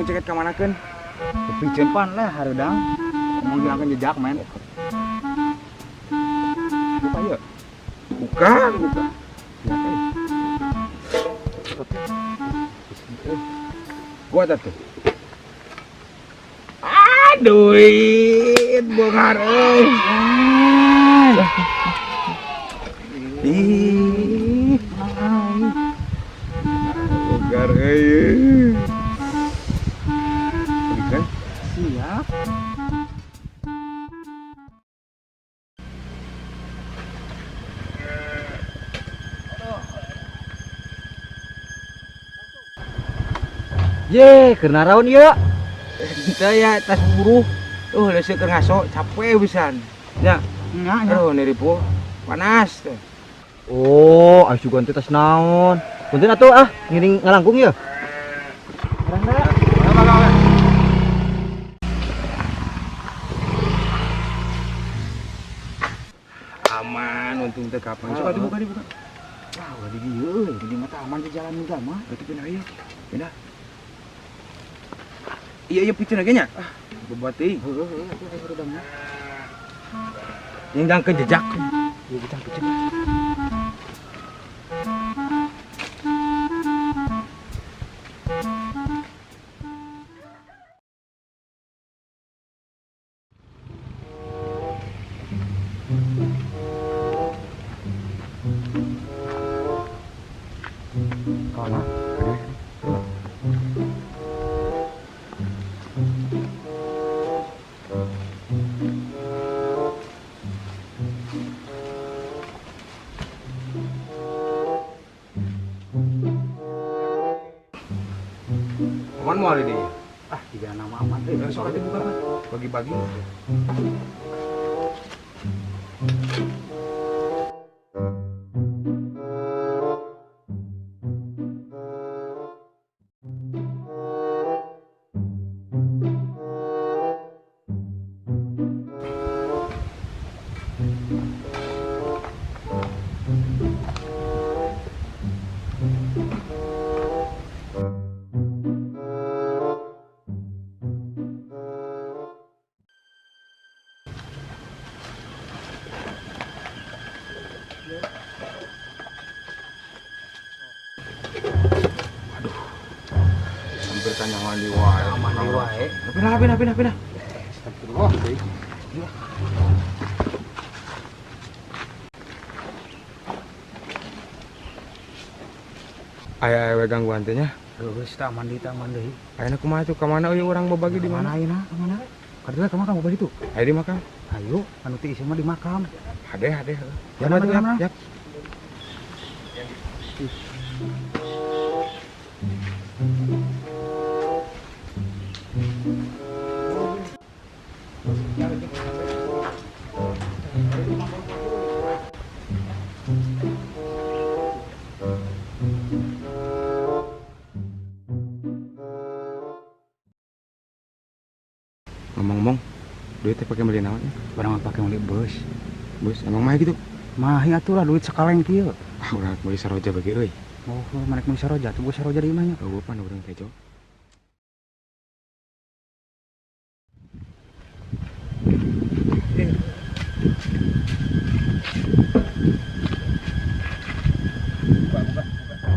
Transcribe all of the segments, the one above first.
ceket ka manakeun? Piceun pan lah hareudang. Ngomong hilangkeun jejak men. Buka ieu. Buka, buka. Kuat atuh. Ah, duit beunghar euy. Ih, beunghar euy. Kan? Siap. Ye, keur naraon ieu? Teu ya tas buruh. Leuseut keur ngaso, capek pisan. Nya, Nya nya. aduh niripu. Panas teh. Oh, aya sugan teh tas naon? Punten atuh ah, ngiring ngalangkung ieu. Aman untung teh kapan. Coba dibuka dibuka. Wah, udah di dieu euy, di mata aman di jalan juga mah. Berarti pindah ieu. Pindah. Iya iya piceun ge nya. Ah, bebat teuing. Heueuh heueuh atuh aya hareudang mah. Yang ke jejak. Ieu kita piceun. Kawan, Aman moal ini. ah tiga nama aman euy. Eh, sok dibuka Pak. Bagi-bagi. Hampir kan mandi wae. Mandi wae. Pindah pindah pindah pindah. Astagfirullah euy. Aya aya gangguan teh nya. Geus tah mandi tah mandi. Ayeuna kumaha tuh ka mana euy urang babagi di mana? Ayeuna ka mana? Ka dieu ka makam babagi tuh. Aya di makam. Ayo, anu ti iseu mah di makam. Hade hade. Ya, Ya, mana, mana? ya. Ngomong-ngomong, duitnya pakai beli naon ya? Barang pakai beli bus. Bus, emang mah gitu? Mahi atuh lah duit sekaleng kieu. Ah, urang beli saroja bagi euy. Oh, manek meuli saroja, tuh gua saroja di imahnya. Eueuh pan urang kejo. Buka, buka, buka.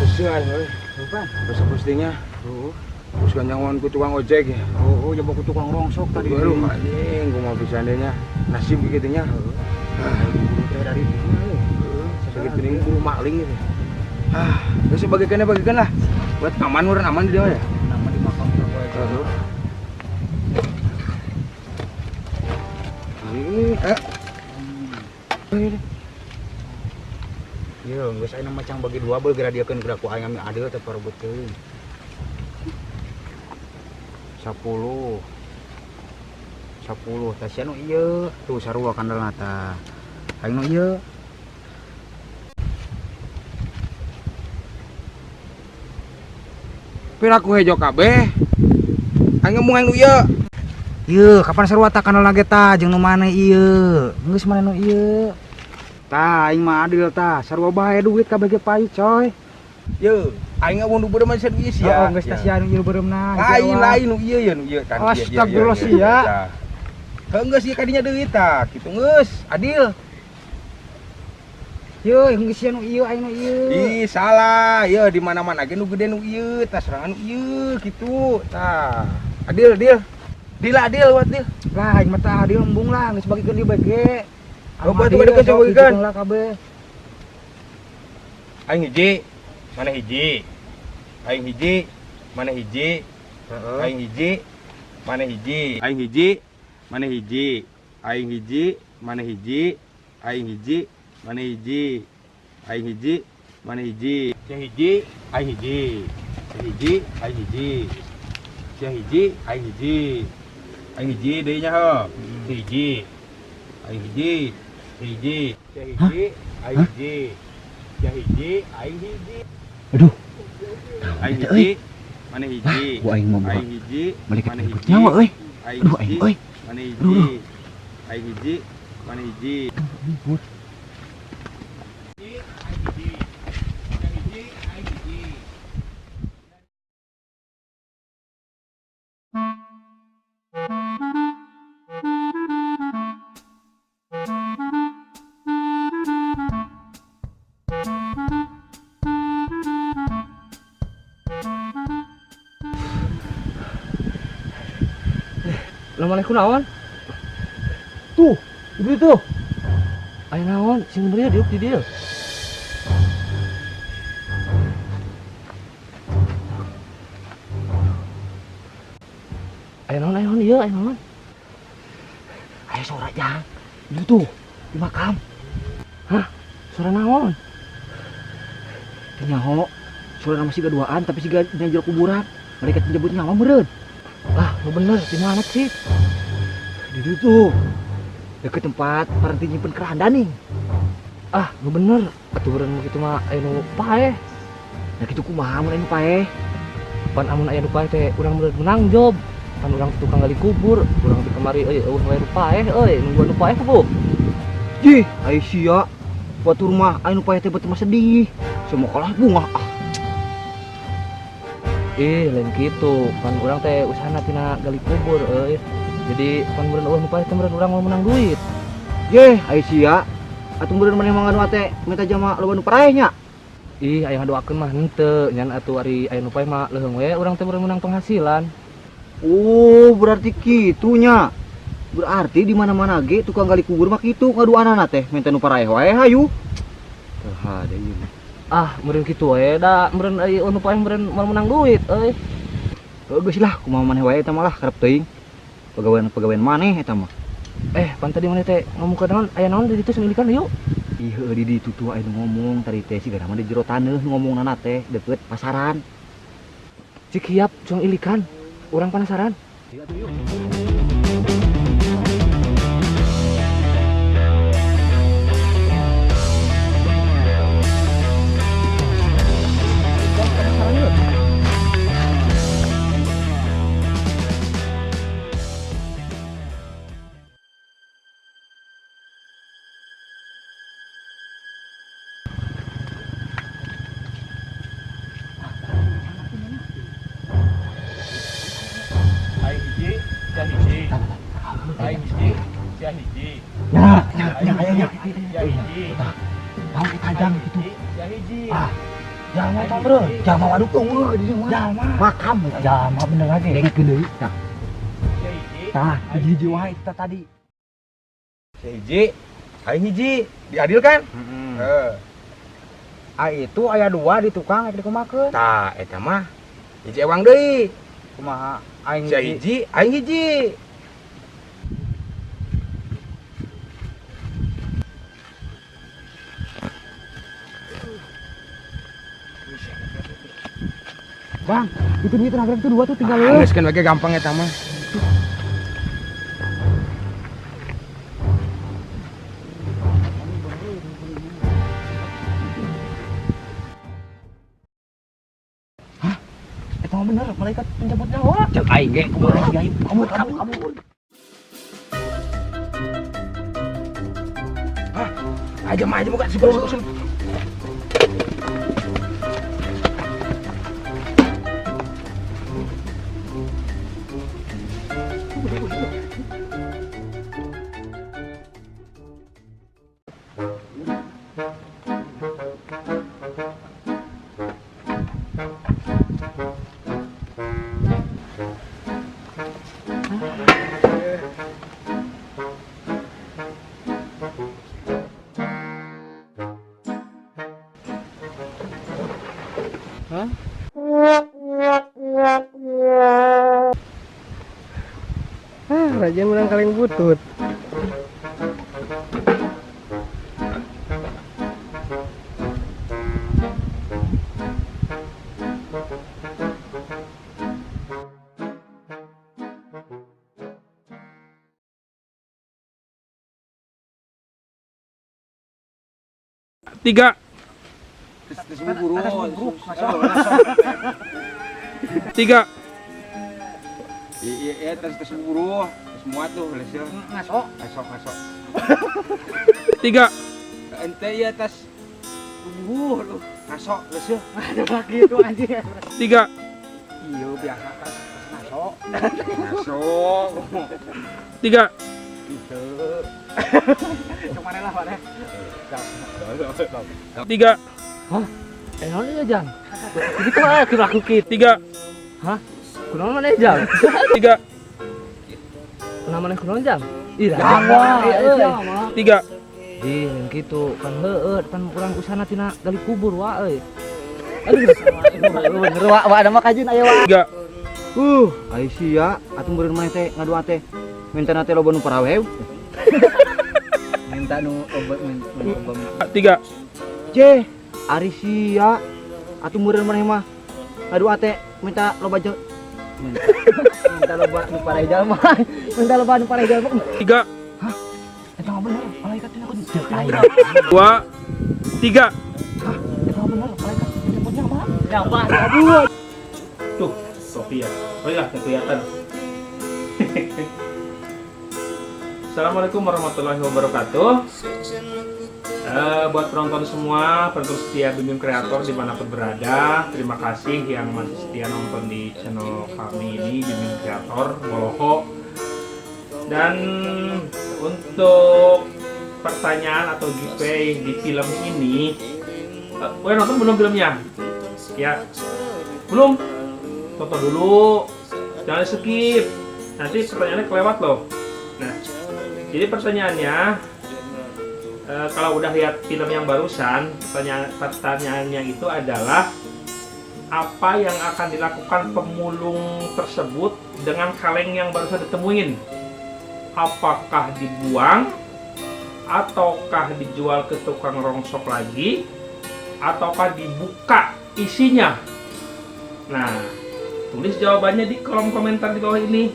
Usian euy. Bukan. Besok postingnya. Heeh. Terus ganjangan ku tukang ojek ya. Oh, oh, ku tukang rongsok tadi. Aduh, anjing, gua mau pisan nya. Nasib gitu nya. Heeh. Teh dari dieu euy. Sakit piring buru maling gitu. Ah, terus bagikannya bagikan lah. Buat aman urang aman di dia ya. Nama di makam teh gua aja. Heeh. Ini. Ieu geus ayeuna macang bagi dua beul geura dieukeun geura ku aing adil teh parebut teuing. 10. 10 tah sia nu ieu tuh sarua kandalna tah. Aing nu ieu. Piraku hejo kabeh. Aing ngomong aing nu ieu. Ieu kapan sarua tah kandalna ge tah jeung nu maneh ieu. Geus maneh nu ieu. Tah aing mah adil tah, sarua bae duit kabeh ge payu coy. Ye, aing euweuh nu beureum mah ieu sia. Oh, geus tah sia nu ieu beureumna. Lain lain nu ieu ya nu ieu kan. Astagfirullah sia. Heuh geus ieu kadinya deui tah, kitu geus, adil. Ye, geus sia nu ieu aing nu ieu. Ih, salah. Ye di mana-mana ge nu gede nu ieu, tah serangan nu ieu kitu. Tah. Adil, adil. Deal adil buat deal. Lah aing mah tah adil embung lah geus bagikeun di bege. Oh, buat bagikeun, coba bagikeun. Lah kabeh. Aing hiji, mana hiji? Aing hiji, mana hiji? Aing hiji, mana hiji? Aing hiji, mana hiji? Aing hiji, mana hiji? Aing hiji, mana hiji? Aing hiji, mana hiji? Sia hiji, aing hiji. Sia hiji, aing hiji. Sia hiji, aing hiji. Aing hiji deui nya heuh. Sia hiji. Aing hiji, sia hiji. Sia hiji, aing hiji. Sia hiji, aing hiji. Aduh. Aing hiji, mana hiji? Gua aing mau buka. Aing hiji, Malaikat mana penyebut hiji? nyawa euy. Aing Aduh aing hiji, euy. mana Aduh, hiji? aduh. Aing hiji, mana hiji? Ribut. Lah maneh kunaon? Tuh, itu tuh. Aya naon sing bener diuk di dieu. Aya naon ieu, aya naon? Aya suara jang. Itu tuh di makam. Hah? Suara naon? Teu nyaho. Suara nama siga duaan tapi siga jero kuburan. Mereka menyebut nyawa meureun. Lah, lu bener di mana sih? Di dieu tuh. Deket tempat parenti nyimpen keranda nih. Ah, lu bener. Atuh meureun kitu mah aya nu paeh. Nah kitu kumaha mun aya nu paeh? Pan amun aya nu paeh teh urang meureun menang job. Pan urang tukang gali kubur, urang teh kamari euy eueuh wae nu paeh euy, nungguan nu paeh ku. Jih, ai sia. Batur mah aya nu paeh teh beuteung mah sedih. Semua kalah bunga ah. Ih, lain kitu. Pan urang teh usahana tina gali kubur euy. Jadi pan meureun eueuh nu paeh teh meureun urang mau menang duit. Yeh, ai sia. Atuh meureun maneh mah nganu teh minta jama loba nu paraeh nya. Ih, aya ngadoakeun mah henteu, nyan atuh ari aya nu paeh mah leuheung we urang teh meureun menang penghasilan. Oh, berarti kitunya. Berarti di mana-mana ge tukang gali kubur mah kitu ngaduanana teh minta nu paraeh wae hayu. Teu hade ieu mah. Ah, meureun kitu we da, meureun ai nu paeh meureun moal menang duit euy. Heuh geus lah, kumaha maneh wae eta mah lah karep teuing. Pagawean-pagawean maneh eta mah. Pan tadi maneh teh ngomong ka naon? Aya naon di ditu sendirikan yuk. Ih, heueuh di ditu tuh aya nu ngomong tadi teh sigana mah di jero taneuh nu ngomongnana teh deket pasaran. Cik hiap cung ilikan. Urang penasaran. Iya atuh yuk. Aing hiji, sia hiji. Aing hiji, sia hiji. Ya, ya, ya, ya, ya. Sia hiji. Tahu kita jang gitu. Sia hiji. Ah, jangan tong bro, jangan waduk tong eueuh di dieu mah. Jalma. Makam. Jalma bener lagi. Dengekeun deui. Tah, Sia hiji. Tah, hiji-hiji wae eta tadi. Sia hiji, aing hiji. Diadilkan? Heeh. Heeh. Ah itu aya dua di tukang rek dikumakeun. Tah, eta mah hiji ewang deui. Kumaha aing Sia hiji, aing hiji. Bang, itu duit tenaga itu dua tuh tinggal Ah, lu. geus kan bage gampang eta mah. Hah? Eta mah bener, malaikat pencabut nyawa. Cek aing ge kumaha aing kabur kabur kabur. Hah? Aja mah aja buka sebelum sebelum. Heeh. Ah, raja menang kaleng butut. Tiga. Tiga. Iya, iya, terus terus buru semua tuh lesir. Ngaso. Ngaso, ngaso. Tiga. Ente ya tas buru lu. Ngaso lesir. Ada gitu anjing. Tiga. Iya biasa tas ngaso. Ngaso. Tiga. Gitu. Cuma lah mana. Tiga. Hah? Naon ieu Jang? Kitu mah keur aku kitu. Tiga. Hah? Kunaon maneh Jang? Tiga. Kunaon maneh kunaon Jang? Ih, Jang, wah, euy. Tiga. Ih, lain kitu kan heueuh pan urang usahana tina gali kubur wa euy. Aduh, Bener wa, wa ada mah kajun aya wa. Tiga. Ai sia, atuh meureun maneh teh ngadoa teh. Minta teh loba nu parawew. Minta nu obat minta. Tiga. Ceh, ari sia, atuh meureun maneh mah ngadoa teh minta loba jeung minta loba nu parae jalma. Minta loba nu parae jalma. Tiga. Eta mah bener, malaikat tina ku jeung aing. Dua. Tiga. Eta mah bener, malaikat dijemput nyawa. Nyawa. Tuh, topi ya. Oh iya, nggak kelihatan. Assalamualaikum warahmatullahi wabarakatuh. Buat penonton semua, penonton setia Bim Bim Kreator dimanapun berada, terima kasih yang masih setia nonton di channel kami ini, Bim Bim Kreator Boloho. Dan untuk pertanyaan atau giveaway di film ini, gue nonton belum filmnya? Ya, belum. Tonton dulu, jangan skip. Nanti pertanyaannya kelewat loh. Nah, jadi pertanyaannya, kalau udah lihat film yang barusan, pertanyaannya itu adalah apa yang akan dilakukan pemulung tersebut dengan kaleng yang barusan ditemuin? Apakah dibuang, ataukah dijual ke tukang rongsok lagi, ataukah dibuka isinya? Nah, tulis jawabannya di kolom komentar di bawah ini.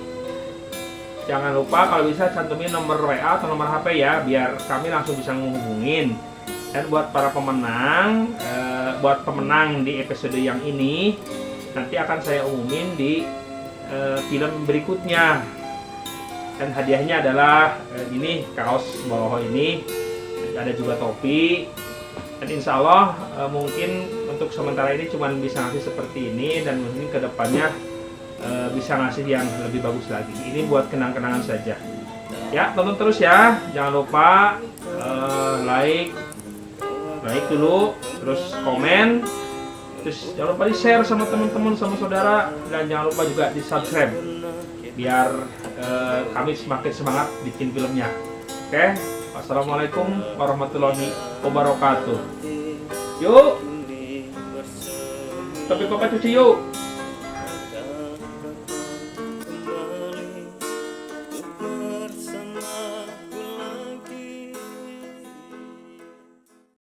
Jangan lupa kalau bisa cantumin nomor WA atau nomor HP ya, biar kami langsung bisa menghubungin. Dan buat para pemenang, buat pemenang di episode yang ini, nanti akan saya umumin di film berikutnya. Dan hadiahnya adalah ini kaos Boloho ini, ada juga topi. Dan insya Allah mungkin untuk sementara ini cuman bisa ngasih seperti ini, dan mungkin kedepannya bisa ngasih yang lebih bagus lagi. Ini buat kenang-kenangan saja. Ya, tonton terus ya. Jangan lupa like dulu, terus komen, terus jangan lupa di share sama teman-teman, sama saudara, dan jangan lupa juga di subscribe biar kami semakin semangat bikin filmnya. Oke, wassalamualaikum warahmatullahi wabarakatuh. Yuk, tapi papa cuci yuk.